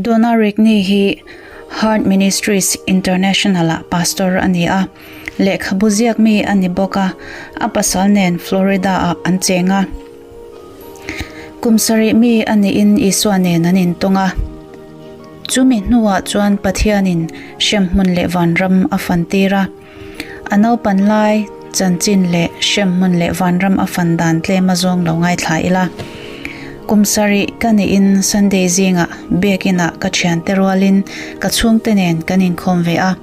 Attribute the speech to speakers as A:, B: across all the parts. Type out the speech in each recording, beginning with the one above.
A: Donna Rigney hi Heart Ministries International-ah pastor a ni a, lehkhabu ziak mi a ni bawk a, a pasal nen Florida-ah an cheng a. Kum sarih mi a niin Isua nen an intawng a. Chumi hnuah chuan Pathianin hremhmun leh vanram a fantir a. A naupan lai chanchin leh hremhmun leh vanram a fan dan tlem a zawng lo ngaithla ila. Kum sarih ka niin Sunday zingah biakinah ka thiante rualin ka chhungte nen kan inkhawm ve a.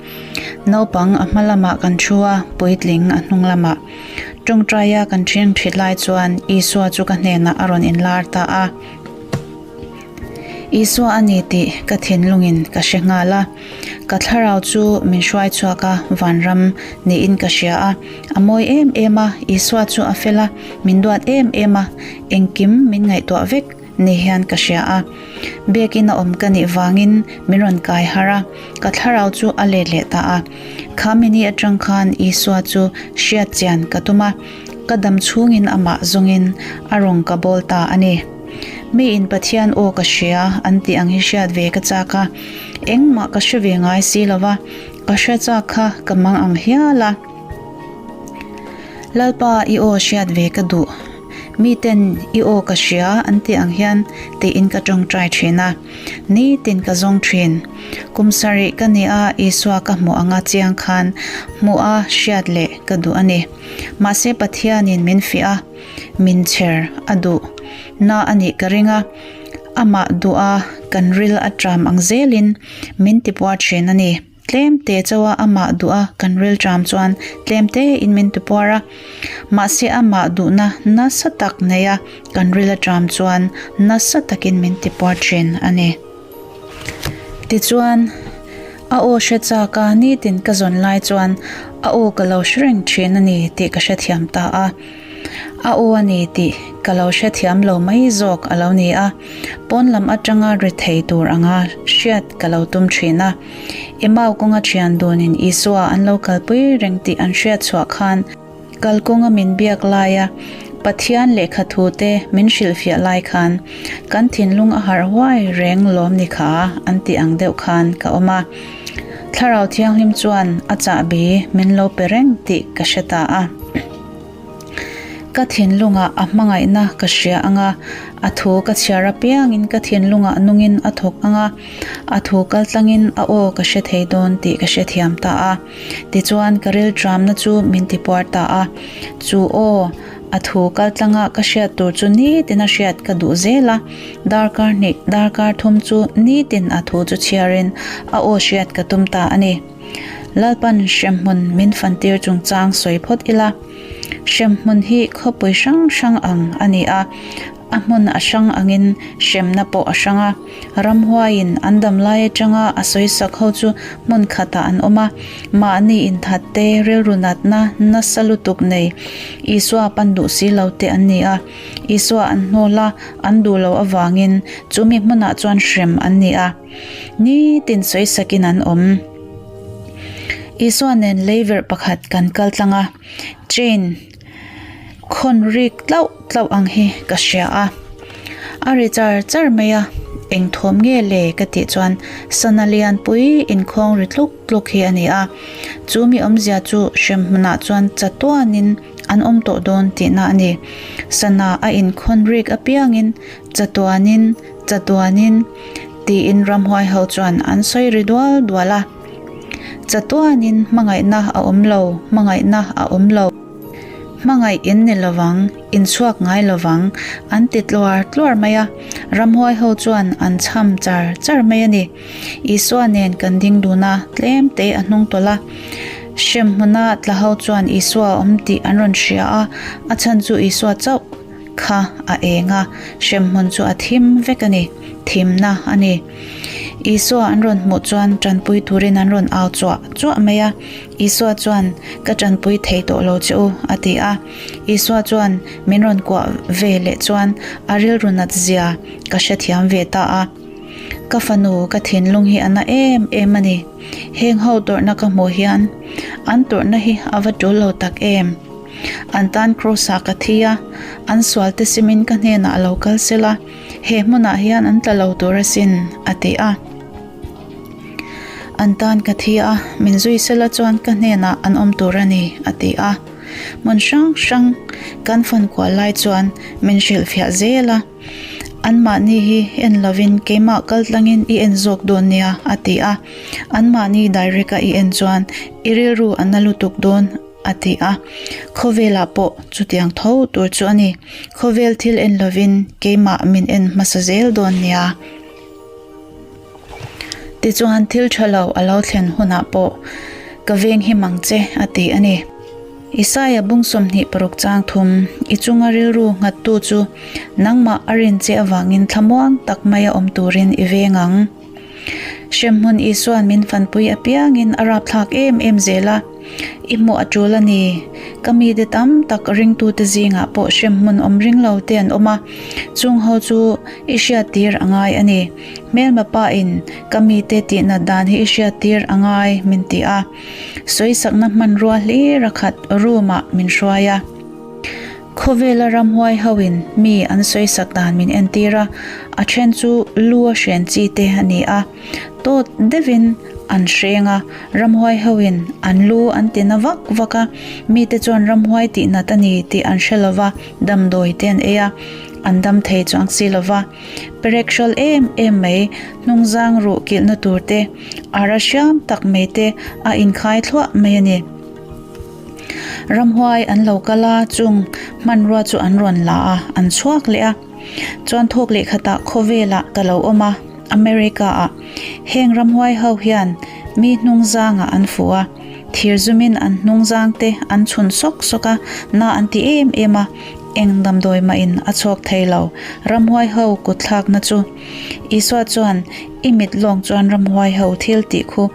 A: Naupang a hma lamah kan thu a, puitling a hnung lamah. Tawngtaia kan ṭhing ṭhit lai chuan Isua chu ka hnenah a rawn inlar ta a. Isua a ni tih ka thinlungin ka hre nghal a. Ka thlarau chu min hruai chhuak a, vanram niin ka hria a. A mawi em em a, Isua chu a fel a, min duat em em a, engkim min ngaihtuah vek ni hian ka hria a. Biakin a awm ka nih vangin min rawn kai har a, ka thlarau chu a let leh ta a. Kha mini atang khan Isua chu hriat chian ka tum a, ka dam chhungin amah zawngin a rawn ka bawl ta a ni. Mi in Pathian aw ka hria an tih ang hi hriat ve ka chak a, engmah ka hre ve ngai si lo va, ka hre chak kha ka mang ang hial a. Lalpa i aw hriat ve ka duh, mi ten i aw ka hria an tih ang hian tiin ka tawngtai thin a, nitin ka zawng thin. Kum sarih ka ni a Isua ka hmuh anga chiang khan hmuh a hriat leh ka duh a ni. Mahse Pathianin min fiah a. Min chher a duh na a nih ka ring a, amah duh a kan ril a tram ang zelin min ti puar thin a ni. Tlem te chauha amah duh a kan ril tram chuan tlem te in min ti puar a, mahse amah duhna nasa tak nei a kan ril a tram chuan nasa takin min ti puar thin a ni. Tichuan, a aw hre chak a, nitin ka zawn lai chuan a aw ka lo hre reng thin a ni tih ka hrethiam ta a. A aw a ni tih ka lo hrethiam lo mai zawk a lo ni a, pawn lam atanga ri thei tur anga hriat ka lo tum thin a. Emau kawnga thian dunin Isua an lo kalpui reng tih an hriat chhuah khan, Kalkawnga min biak laia Pathian lehkha thute min hrilhfiah lai khan kan thinlung a harh huai reng lawm ni kha an tih ang deuh khan ka awm a. Thlarau Thianghlim chuan a chahbi min lo pe reng tih ka hre ta a. Ka thinlungah a hmangaihna ka hria ang a, a thu ka chhiar apiangin ka thinlungah nungin a thawk ang a, a thu kaltlangin a aw ka hre thei dawn tih ka hrethiam ta a. Tichuan ka rilṭamna chu min tipuar ta a, Chu aw, a thu kaltlanga ka hriat tur chu nitin a hriat ka duh zel a, darkar hnih, darkar thum chu nitin a thu chu chhiarin a aw hriat ka tum ta a ni. Lalpan hremhmun min fantir chungchang sawi phawt ila, hremhmun hi khawpui hrang hrang ang a ni a, A hmun a hrang angin hremna pawh a hrang a. Ramhuaiin an dam lai atanga a sawisak ho chu hmun khatah an awm a. Mahni inthat te, rilru natna nasa lutuk nei Isua pan duh si lo te an ni a. Isua an hnawl a, an duh lo avangin chumi hmunah chuan hrem an ni a. Nitin sawisakin an awm. Isua nen leiverh pakhat kan kal tlang a, chain khawn rik tlauh tlauh ang hi ka hria a, a ri char char mai a, eng thawm nge le ka tih chuan sana lianpui inkhawng ri tluk tluk hi a ni a, chu mi awmzia chu hremhmunah chuan chatuanin an awm tawh dawn tihna a ni. Sana a inkhawn rik apiangin chatuanin chatuanin tiin ramhuai ho chuan an sawi ri dual dual a. Chatuanin hmangaihna a awm lo, hmangaihna a awm lo. Hmangaih in ni lovang, in chhuak ngai lovang, an ti tluar tluar mai a. Ramhuai ho chuan an chham char char mai a ni. Isua nen kan ding dun a, tlem te a hnung tawlh a. Hremhmuna tla ho chuan Isua a awm tih an rawn hria a, a chhan chu Isua chauh kha a eng a, hremhmun chu a thim vek a ni, thimna a ni. Isua an rawn hmuh chuan tanpui turin an rawn au chuah chuah mai a, Isua chuan, Ka tanpui thei tawh lo che u, a ti a. Isua chuan min rawn kuah ve leh chuan a rilru nat zia ka hrethiam ve ta a. Ka fanu, ka thinlung hi a na em em a ni. Heng ho tawrhna ka hmuh hian an tawrhna hi a va tul lo tak em. An tan Kraws-ah ka thi a, an sual te simin ka hnenah lo kal sela, he hmunah hian an tla lo tur asin, a ti a. An tan ka thi a, min zui sela chuan ka hnenah an awm tur a ni, a ti a. Hmun hrang hrang kan fan kual lai chuan min hrilhfiah zel a. Anmahni hi en lovin keimah kal tlangin i en zawk dawn nia, a ti a. Anmahni direct a i en chuan i rilru a na lutuk dawn, a ti a. Khawvelah pawh chutiang tho tur chu a ni. Khawvel thil en lovin keimah min en hmasa zel dawn nia. Tichuan thil tha lo a lo thlen hunah pawh ka veng him ang che a ti a ni. Isaia bung 26 chang thum, I chunga rilru nghattu chu nangmah a rin che avangin thlamuang tak maia awm turin i veng ang. Hremhmun Isua'n min fanpui apiangin a rapthlak em em zel a, I hmuh a tul a ni. Ka mite tam tak ringtute zingah pawh hremhmun awm ring lo te an awm a, chung ho chu i hriattir a ngai a ni. Hmelma pain ka mite tihnat dan hi i hriattir a ngai min ti a, sawisakna hmanrua hlir a khat room ah min hruai a. Khawvela ramhuai hoin mi an sawisak dan min entir a, a then chu lu a hren chi te a ni a. Tawt deuhin an hreng a, ramhuai hoin an lu an ti na vak vak a, mite chuan ramhuai tih nat a ni tih an hre lo va, damdawi te an ei a, an dam thei chuang si lo va. Perek hrawl em em mai, hnungzang ruh kilhna tur te, ara hriam tak mai te a inkhai thluah mai a ni. Ramhuai an lo kal a, chung hmanrua chu an rawn la a, an chhuak leh a. Chuan thawk leh khatah khawvelah ka lo awm a, America ah. Heng ramhuai ho hian mi hnungzangah an fuh a, thir zumin an hnungzang te an chhun sawk sawk a, na an ti em em a, eng damdawi mah in a chhuak thei lo, ramhuai ho kutthlakna chu. Isua chuan, I mit lawng chuan ramhuai ho thil tih khu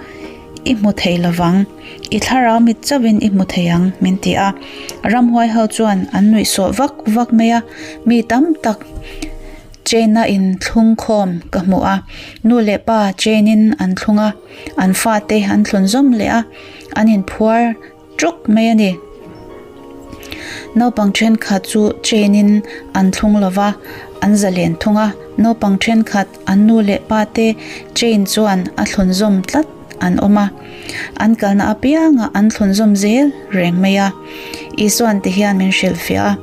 A: i hmu thei lovang. I thlarau mit chauhin i hmu thei ang, min ti a. Ramhuai ho chuan an nuih sawh vak vak mai a, mi tam tak chain-a in thlung khawm ka hmu a. Nu leh pa chain-in an thlung a, an fate an thlun zawm leh a, an inphuar ṭuk mai a ni. Naupang thenkhat chu chain-in an thlung lo va, an zalen thung a. Naupang thenkhat an nu leh pate chain chuan a thlun zawm tlat an awm a, an kalna apiangah an thlun zawm zel reng mai a. Isuan ti hian min hrilhfiah a,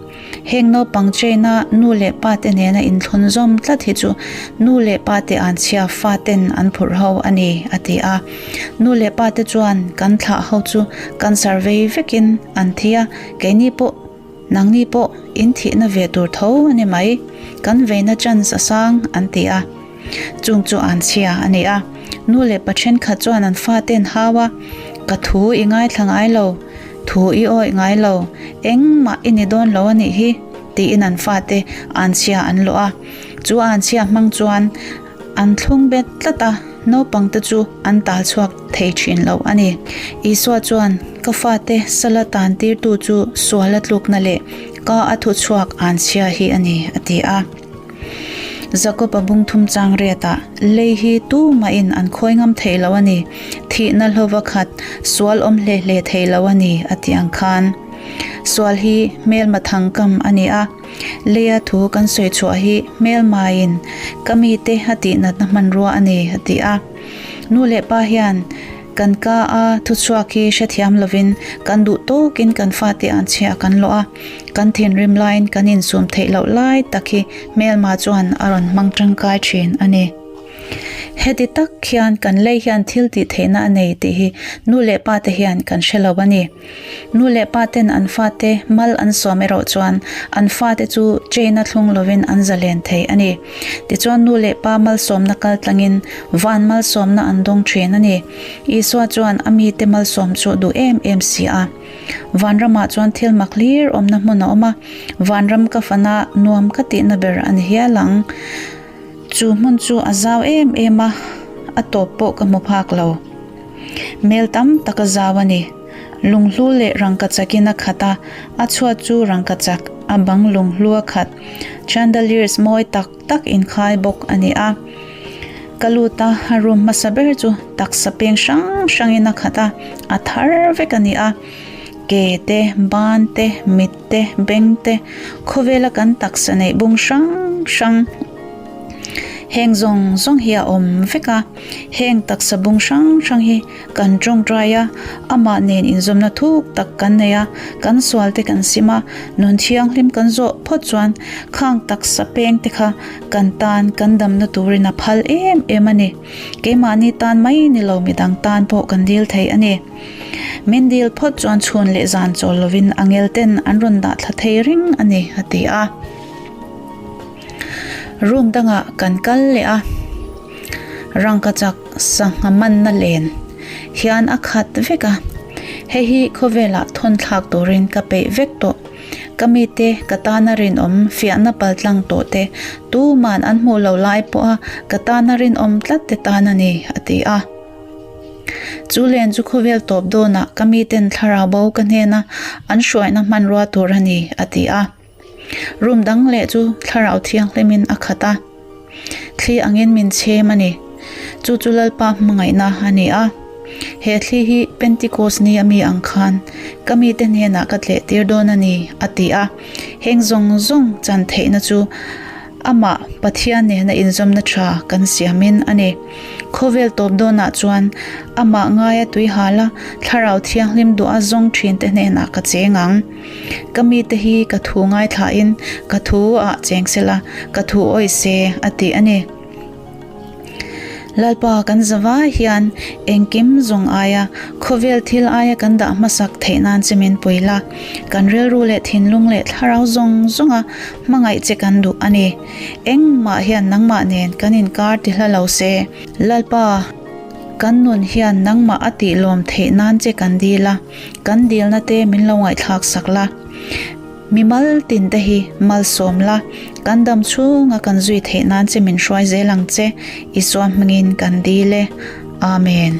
A: Heng naupang chain-a nu leh pate nena inthlun zawm tlat hi chu nu leh pate anchhia faten an phurh ho a ni, a ti a. Nu leh pate chuan kan thlah ho chu cancer vei vekin an thi a, keini pawh nangni pawh in thihna ve tur tho a ni mai, kan veina chance a sang an ti a. Chung chu an chhia a ni a. Nu leh pa thenkhat chuan an faten hau a, Ka thu i ngaithla ngai lo, thu i awih ngai lo, engmah i ni dawn lo a nih hi, tiin an fate an chhia an lawh a. Chu an chhia hmang chuan an thlung bet tlat a, naupangte chu an tal chhuak thei thin lo a ni. Isua chuan, Ka fate sala tan tirtu chu suala tlukna leh ka a thuchhuak an chhia hi a ni, a ti a. Jakob-a bung thum chang riatah, Lei hi tu mahin an khawi ngam thei lo a ni, thihna hlova khat sual awm hle hle thei lo a ni, a ti ang khan. Sual hi hmelma thang kam a ni a, leia thu kan sawi chhuah hi hmelmaiin ka mite a tihnatna hmanrua a ni, a ti a. Nu leh pa hian kan ka a thuchhuak hi hrethiam lovin kan duh tawkin kan fate an chhia kan lawh a. Kan thinrim laiin kan insum theih loh lai tak hi hmelma chuan a rawn hmang tangkai thin a ni. Heti tak hian kan lei hian thil tih theihna a nei tih hi nu leh pa te hian kan hre lo a ni. Nu leh pa ten an fate mal an sawm erawh chuan an fate chu chain a thlung lovin an zalen thei a ni. Tichuan nu leh pa malsawmna kal tlangin van malsawmna an dawng thin a ni. Isua chuan a mite malsawm chu a duh em em si a. Vanramah chuan thil mak hlir awmna hmun a awm a, vanram ka fana nuam ka tihna ber a ni hial ang. Chu hmun chu a zau em em a, a tawp pawh ka hmu phak lo. Mel tam tak a zau a ni. Lunghlu leh rangkachak in a khat a, a chhuat chu rangkachak, a bang lunghlu a khat, chandeliers mawi tak tak inkhai bawk a ni a. Ka lut a, a room hmasa ber chu taksa peng hrang hrangin a khat a, a thar vek a ni a. Ke te, ban te, mit te, beng te, khawvela kan taksa neih bung hrang hrang. Heng zawng zawng hi a awm vek a, heng taksa bung hrang hrang hi kan tawngtai a, amah nen inzawmna thuk tak kan nei a, kan sual te kan sim a, nun thianghlim kan zawh phawt chuan khang taksa peng te kha kan tan kan damna turin a phal em em a ni. Keimahni tan mai ni lo midang tan pawh kan dil thei a ni. Min dil phawt chuan chhun leh zan chawl lovin angel ten an rawn dah thla thei reng a ni, a ti a. Room dangah kan kal leh a, rangkachak sangha manna len hian a khat vek a, hei hi khawvelah thawn thlak turin ka peih vek tawh. Ka mite ka tana rinawm fiahna paltlang tawh te, tuman an hmuh lo lai pawha ka tana rinawm tlat te tan a ni, a ti a. Chu len chu khawvel tawp dawnah ka miten thlarau bo ka hnena an hruaina hmanrua tur a ni, a ti a. Room dang leh chu thlarau thianghlimin a khat a, thli angin min chhem a ni. Chu chu Lalpa hmangaihna a ni a. He thli hi Pentikos ni a mi ang khan ka mite hnenah ka tleh tir dawn a ni, a ti a. Heng zawng zawng chan theihna chu Amah Pathian nena inzawmna tha kan siamin a ni. Khawvel tawp dawnah chuan Amah ngaia tui hal a, Thlarau Thianghlim duha zawng thinte hnenah ka cheng ang. Ka mite hi ka thu ngaithlain ka thu ah cheng sela, ka thu awih se a ti a ni. Lalpa kan zavai hian engkim zawng aia khawvel thil aia kan dah hmasak theih nan che min pui la, kan rilru leh thinlung leh thlarau zawng zawnga hmangaih che kan duh a ni. Engmah hian nangmah nen kan inkar ti hla lo se. Lalpa, kan nun hian nangmah a tih lawm theih nan che kan dil a. Kan dilna te min lo ngaihthlak sak la, mimal tin te hi malsawm la, kan dam chhunga kan zui theih nan che min hruai zel ang che, Isua hmingin kan dil e. Amen.